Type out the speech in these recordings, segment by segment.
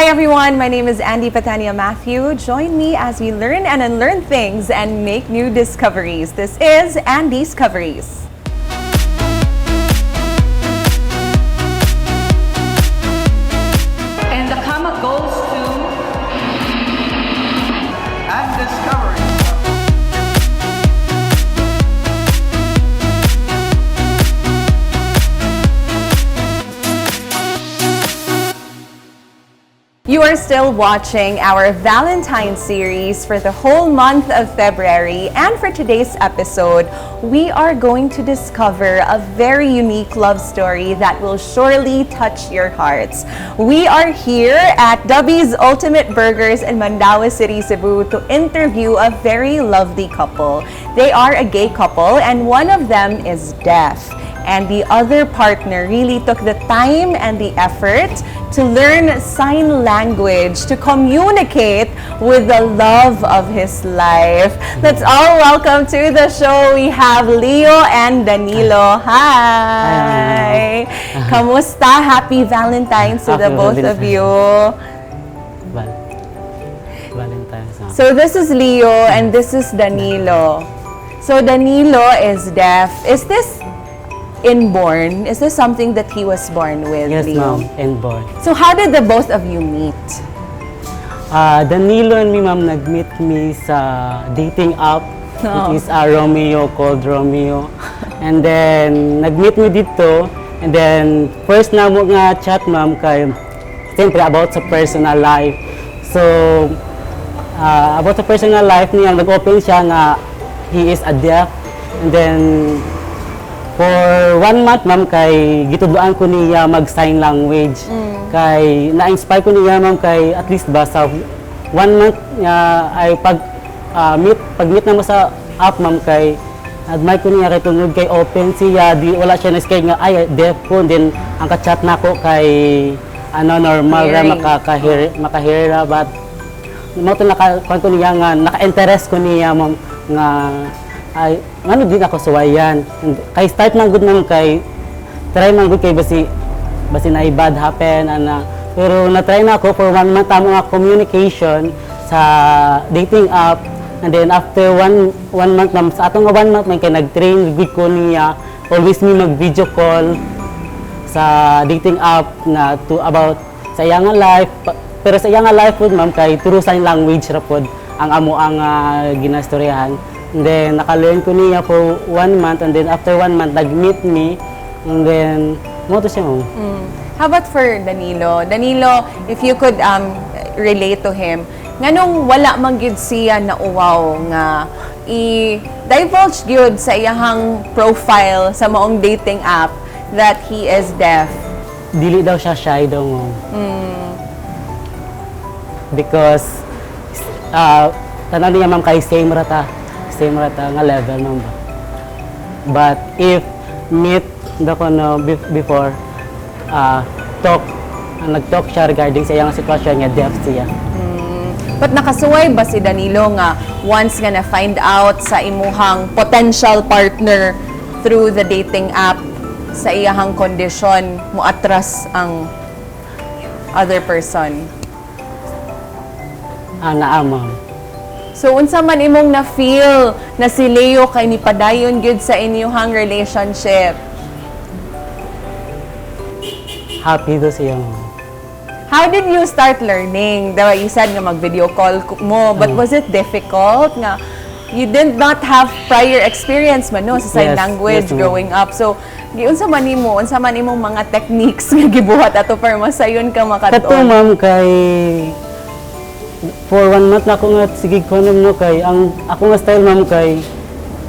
Hi everyone, my name is Andy Patania Matthew. Join me as we learn and unlearn things and make new discoveries. This is Andiscoveries. And the comma goes to Andiscoveries. You are still watching our Valentine series for the whole month of February. And for today's episode, we are going to discover a very unique love story that will surely touch your hearts. We are here at Dubby's Ultimate Burgers in Mandaue City, Cebu to interview a very lovely couple. They are a gay couple and one of them is deaf, and the other partner really took the time and the effort to learn sign language to communicate with the love of his life. Let's all welcome to the show. We have Leo and Danilo. Hi! Kamusta? Happy Valentine's to the Happy both of Valentine's. You. Valentine's. Ah. So this is Leo and this is Danilo. So Danilo is deaf. Is this inborn? Is this something that he was born with, Yes, Leo? Ma'am. Inborn. So how did the both of you meet? Danilo and me, ma'am, nag-meet me sa dating app. Oh. It is a Romeo called Romeo. And then, nag-meet me dito. And then, first na mo nga chat, ma'am, kay, siyempre, about sa personal life. So, about sa personal life niya, nag-open siya nga he is a deaf. And then, for one month, ma'am, kay gitudloan ko niya mag-sign language. Kay na-inspire ko niya, ma'am, kay at least ba sa one month niya ay pag meet pag meet na mo sa app, ma'am, kay admire ko niya kay tungod kay open siya, di wala siya na scared nga ay deaf ko, then ang ka-chat nako kay ano, normal ra Hearing. Makaka-hear maka-hear ra, but mo to naka kuan ko niya nga naka-interest ko niya, ma'am, nga ay ngano din ako suwayan. And kay start man gud, ma'am, kay try man gud kay basi na bad happen ana, pero na-try na ako for one month amo nga communication sa dating app. And then after one month, ma'am, sa atong nga one month man kay nag-train gud ko niya, always mi mag video call sa dating app na to about sa iya nga life. Pero sa iya nga life pod, ma'am, kay through sign language ra pod ang amo ang ginastoryahan. And then naka-learn ko niya for one month, and then after one month nag-meet me, and then mo to siya, ma'am. How about for Danilo? Danilo, if you could relate to him, nganong wala man gyud siya nauwaw nga i-divulge gyud sa iyahang profile sa maong dating app that he is deaf? Dili daw siya shy daw, ma'am. Because tanan niya, ma'am, kay same ra ta nga level, ma'am ba. But if meet da ko no before talk, nag-talk siya regarding sa iyang sitwasyon nga deaf siya. But nakasuway ba si Danilo nga once nga na find out sa imuhang potential partner through the dating app sa iyahang condition, muatras ang other person? Ah, naa, ma'am. So unsa man imong na-feel na si Leo kay nipadayon gyud sa inyuhang relationship? Happy do siya, ma'am. How did you start learning? Diba, you said nga mag-video call mo, but was it difficult nga you did not have prior experience man no sa sign Yes, language yes, ma'am. growing up? So, giunsa man nimo, unsa man imong mga techniques nga gibuhat ato para masayon ka Kato, makatuon? Ma'am, kay for one month na ako nga sige ko no, kay ang ako nga style, ma'am, kay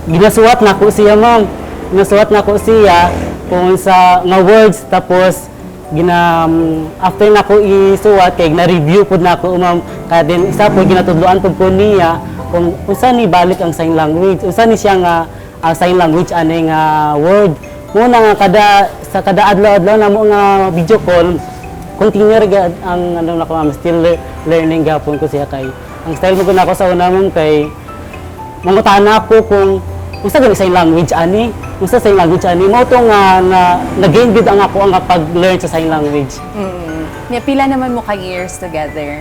ginasuwat na ko siya, ma'am. Ginasuwat na ko siya kung sa nga words, tapos gina after na ko isuwat kay na-review pud na ako, ma'am. Kaya din isa po ginatudloan pud ko niya kung unsa ni balik ang sign language, unsa ni siya nga ang sign language ani nga word muna nga kada sa kada adlaw-adlaw na mo nga video call, continue ra gyud ang ano na ko, ma'am, still learning gapon ko siya. Kay ang style mo ko na ako sa una, ma'am, kay mangutana ako kung unsa gani sign language ani. Unsa sign language ani mo to nga na na-gain gid ang ako ang pag-learn sa sign language. Nya pila naman mo ka years together?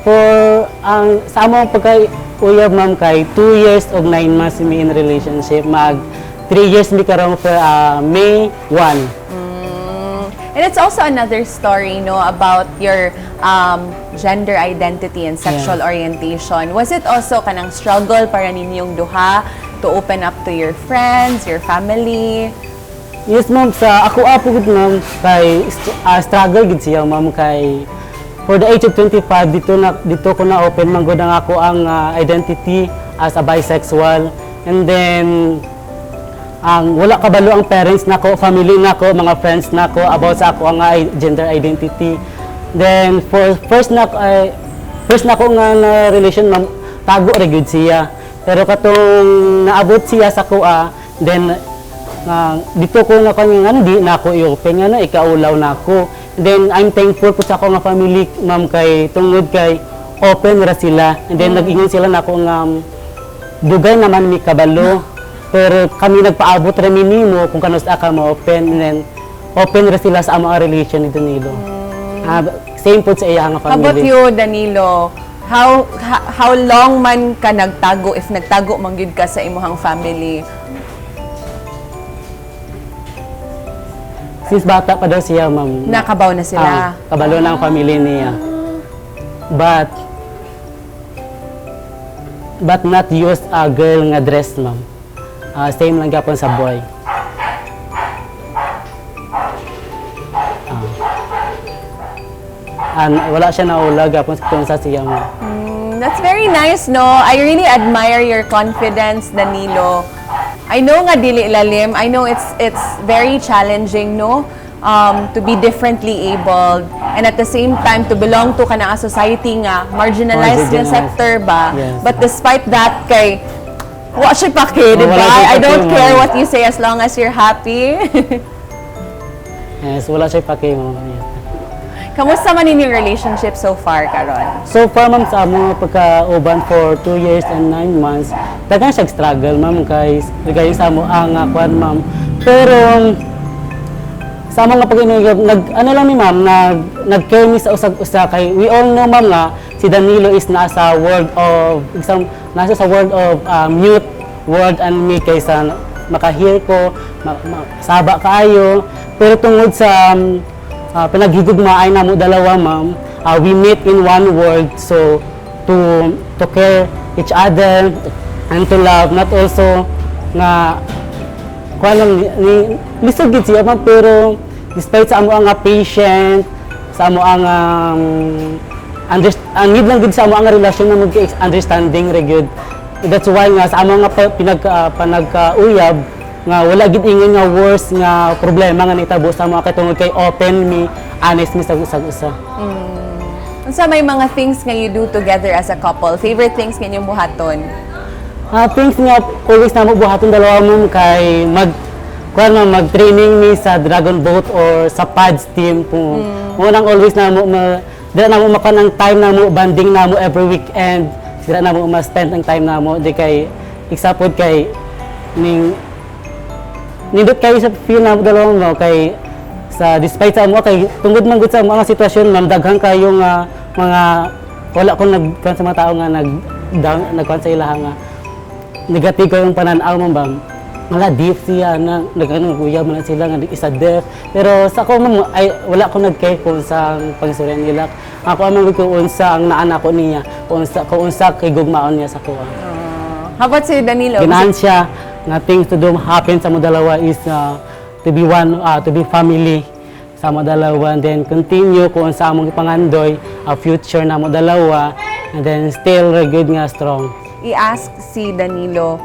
For ang sa among pagka uyab, ma'am, kay 2 years og 9 months mi in relationship. Mag 3 years mi karon for May 1. And it's also another story, no, about your gender identity and sexual orientation. Was it also kanang struggle para ninyong duha to open up to your friends, your family? Yes, ma'am, sa ako apo gud, ma'am, kay struggle gid siya, ma'am, kay for the age of 25 dito ko na open man gud ang ako ang identity as a bisexual. And then ang wala kabalo ang parents nako, family nako, mga friends nako about sa ako ang gender identity. Then for first na ay first nako nga na relation, ma'am, tago ra gyud siya. Pero katong naabot siya sa kuha, then nga dito ko nga kanya nga di na ako i-open nga na ikaulaw na ako. Then I'm thankful po sa ako nga family, ma'am, kay tungod kay open ra sila. And then nag-ingon sila nako nga dugay naman mi kabalo pero kami nagpaabot ra mi nimo kung kanus-a ka ma-open, and then open ra sila sa among relation ni Danilo. Same po sa iya nga How about family. You, Danilo? How long man ka nagtago, if nagtago man gyud ka sa imuhang family? Since bata pa daw siya, ma'am. Nakabaw na sila. Ah, kabalo na ang family niya. But not use a girl nga dress, ma'am. Same lang gapon sa boy. And wala siya naula gapon kung sa siya, ma'am. That's very nice, no? I really admire your confidence, Danilo. I know nga dili lalim. I know it's very challenging, no? To be differently abled and at the same time to belong to kana nga society nga marginalized nga Marginalized. Sector ba? Yes. But despite that, kay wa siya pake, di Oh, wala ba? siya I don't pake, care ma'am. what you say as long as you're happy. Yes, wala siya pake, ma'am. Yes. Kamusta man inyong relationship so far karon? So far, ma'am, sa among pagkauban for 2 years and 9 months, daghan siya struggle, ma'am, kay regarding sa amo ang kuan, ma'am. Pero sa among nga pag nag ano lang mi, ma'am, nag nag-care mi sa usag-usa kay we all know, ma'am, nga si Danilo is nasa world of isang nasa sa world of mute world and me kay sa maka-hear ko, saba kaayo. Pero tungod sa pinaghigugmaay namo dalawa, ma'am, we meet in one world, so to care each other and to love, not also nga kuan lang ni lisod gid siya, ma'am, pero despite sa amo ang nga patient, sa amo ang ang need lang gid sa amo ang relasyon na mag understanding ra gyud. That's why nga sa amo nga panagkauyab nga wala gid ingon nga worst nga problema nga nitabo sa amo kay tungod kay open mi, honest mi sa usag usa. Unsa may mga things nga you do together as a couple? Favorite things nga inyong buhaton? Things nga always namo buhaton dalawa mo kay mag kuan na mag-training mi sa dragon boat or sa pads team po. Mo nang always namo ma dira namo makuha ng time namo, bonding namo every weekend. Dira namo ma-spend ang time namo di kay isapod kay ning nindot kayo sa feel namo dalawa mo kay sa despite sa amo kay tungod man gud sa mga sitwasyon, ma'am, daghan kayo nga mga wala ko nag kuan sa mga tao nga nag down nagkuan sa ilaha nga negatibo yung pananaw mo ba, mga deaf siya na nagano kuya man na sila nga isa deaf. Pero sa ako, ma'am, ay wala ko nag-care kung sa pangsuryan nila. Ako ang ko unsa ang naan ako niya, kung unsa kay gugmaon niya sa kuha. How about si Danilo? Ganahan siya nga things to do happen sa mo dalawa is to be one, to be family sa mo dalawa and then continue kung sa among ipangandoy a future na mo dalawa and then still good nga strong. I-ask si Danilo,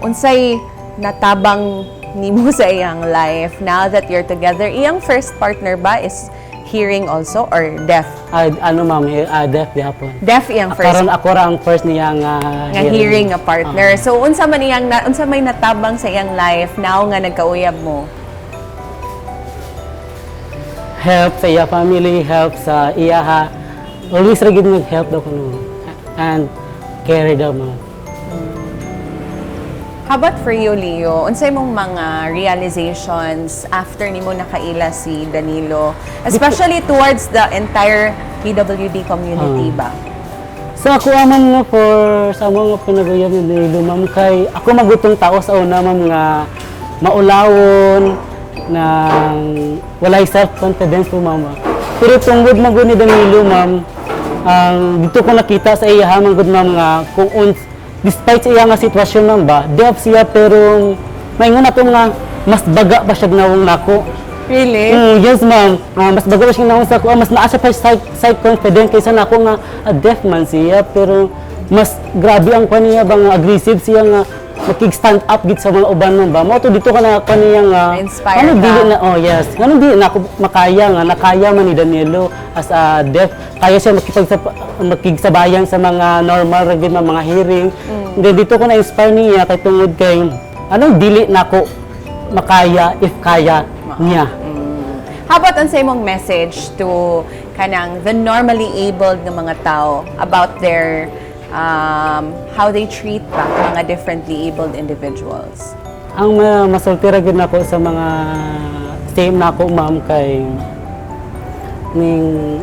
unsay natabang nimo sa iyang life now that you're together? Iyang first partner ba is hearing also or deaf? Ano, ma'am, deaf gihapon. Deaf iyang first Karon ako ra ang first niya nga nga hearing nga partner. So unsa man iyang unsa may natabang sa iyang life now nga nagkauyab mo? Help sa iya family, help sa iya ha. Always ra gid nag-help daw kuno and care daw, ma'am. How about for you, Leo? Unsay mong mga realizations after nimo nakaila si Danilo, especially towards the entire PWD community ba? Sa ako, ah, ma'am, nga for sa mga pinaguyab ni Danilo, ma'am, kay ako magutong tao sa una, ma'am, nga maulawon nang walay self-confidence po, ma'am, ah. Pero tungod man gud ni Danilo, ma'am, ang dito ko nakita sa iya man gud, ma'am, nga kung despite sa iya nga sitwasyon, ma'am, ba, deaf siya, pero maingon ato nga mas baga pa siya nawong nako. Really? Yes, ma'am. Mas bago siya nawong sa ako. Mas naa siya pa self-confident kaysa nako nga deaf man siya. Pero mas grabe ang kwan niya ba nga aggressive siya nga makig-stand up gid sa mga uban, ma'am, ba. Mao to dito ka na kwan niya nga Na-inspire ano ka. Dili na, oh yes. Ngano dili na ako makaya nga nakaya man ni Danilo as a deaf. Kaya siya makigsabayan sa mga normal ra gid mga hearing. Then dito ko na-inspire niya kay tungod kay anong dili nako makaya if kaya niya. How about unsay mong message to kanang the normally abled nga mga tao about their how they treat ba mga differently abled individuals? Ang masulti ra gyud nako sa mga same nako, ma'am, kay ning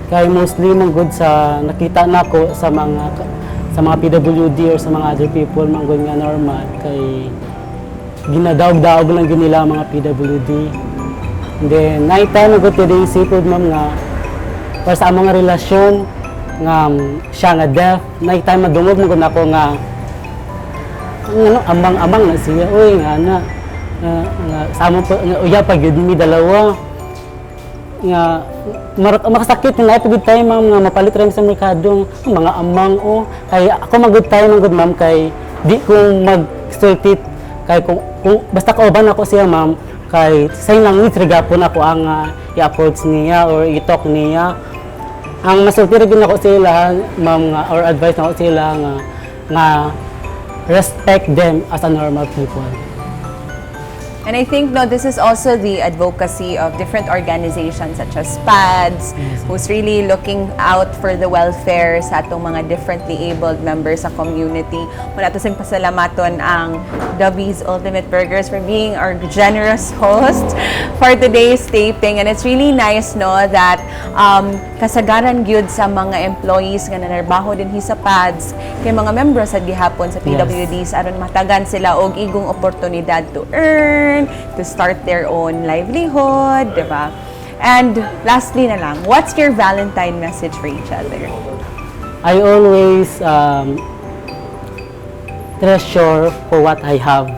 kay mostly man gud sa nakita nako sa mga PWD or sa mga other people man gud nga normal kay ginadaog-daog lang gyud nila ang mga PWD. And then night time na gud pwede seafood, ma'am, nga para sa among relasyon nga siya nga deaf, night time madungog man gud nako nga ang ano, amang-amang na siya, uy, nga na, nga, nga, sa amo pa, nga, uya pa gyud mi dalawa. Nga, makasakit nga, naay good time, ma'am, nga mapalit rin sa merkado, ang mga amang, oh. Kay ako mag-good time, good, ma'am, kay di ko magsultit, kay kung basta kauban ako siya, ma'am, kay sign language, rigapon ako ang i-approach niya or i-talk niya. Ang masulti ra gyud nako sila, ma'am, nga, or advice nako sila nga respect them as a normal people. And I think, no, this is also the advocacy of different organizations such as PADS, who's really looking out for the welfare sa atong mga differently abled members sa community. Muna ato sing pasalamaton ang Dubby's Ultimate Burgers for being our generous host for today's taping. And it's really nice, no, that kasagaran gyud sa mga employees nga nanarbaho dinhi sa PADS kay mga members sa gihapon sa PWDs aron matagan sila og igong oportunidad to earn, to start their own livelihood, di ba? And lastly na lang, what's your Valentine message for each other? I always treasure for what I have.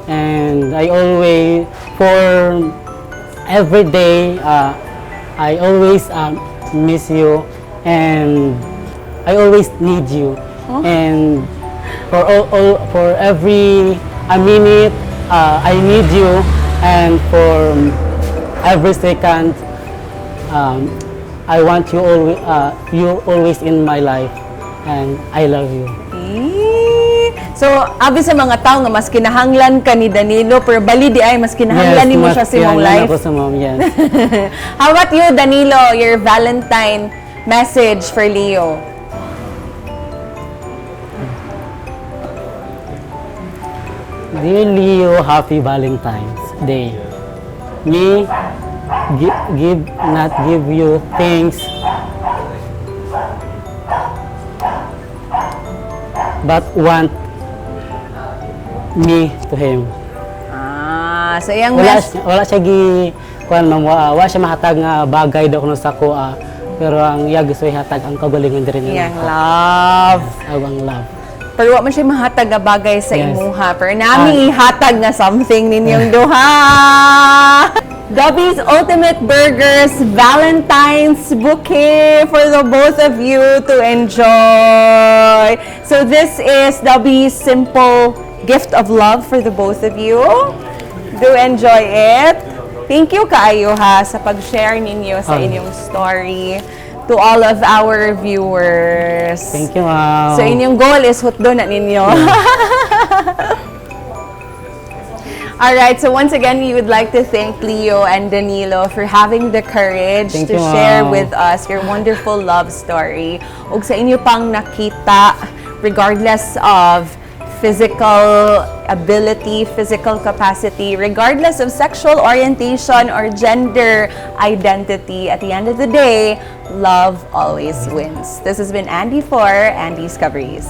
And I always, for every day, I always miss you and I always need you. And for all, for every a minute, I need you, and for every second, I want you always, you always in my life, and I love you. Eh, so, abi sa mga tao nga mas kinahanglan ka ni Danilo, pero bali diay mas kinahanglan nimo Mas siya sa imong kinahanglan life. ako sa mom, yes. How about you, Danilo? Your Valentine message for Leo? Dear Leo, happy Valentine's Day. Me give not give you things, but want me to him. Ah, so iyang Wala siya gi kuan, ma'am, wa siya mahatag nga bagay daw kuno sa ko, ah, pero ang iya gusto ihatag ang kaugalingon diri nila. Iyang love. Yes, ang love. Pero wa man siya mahatag nga bagay sa imuha. Pero nami ihatag nga something ninyong duha. Dubby's Ultimate Burgers Valentine's Bouquet for the both of you to enjoy. So this is Dubby's simple gift of love for the both of you. Do enjoy it. Thank you kaayo ha sa pag-share ninyo sa inyong story to all of our viewers. Thank you, ma'am. So inyong goal is hutdo na ninyo. All right, so once again, we would like to thank Leo and Danilo for having the courage Thank to you, share ma'am. with us your wonderful love story. Ug sa inyo pang nakita, regardless of physical ability, physical capacity, regardless of sexual orientation or gender identity. At the end of the day, love always wins. This has been Andy for Andiscoveries.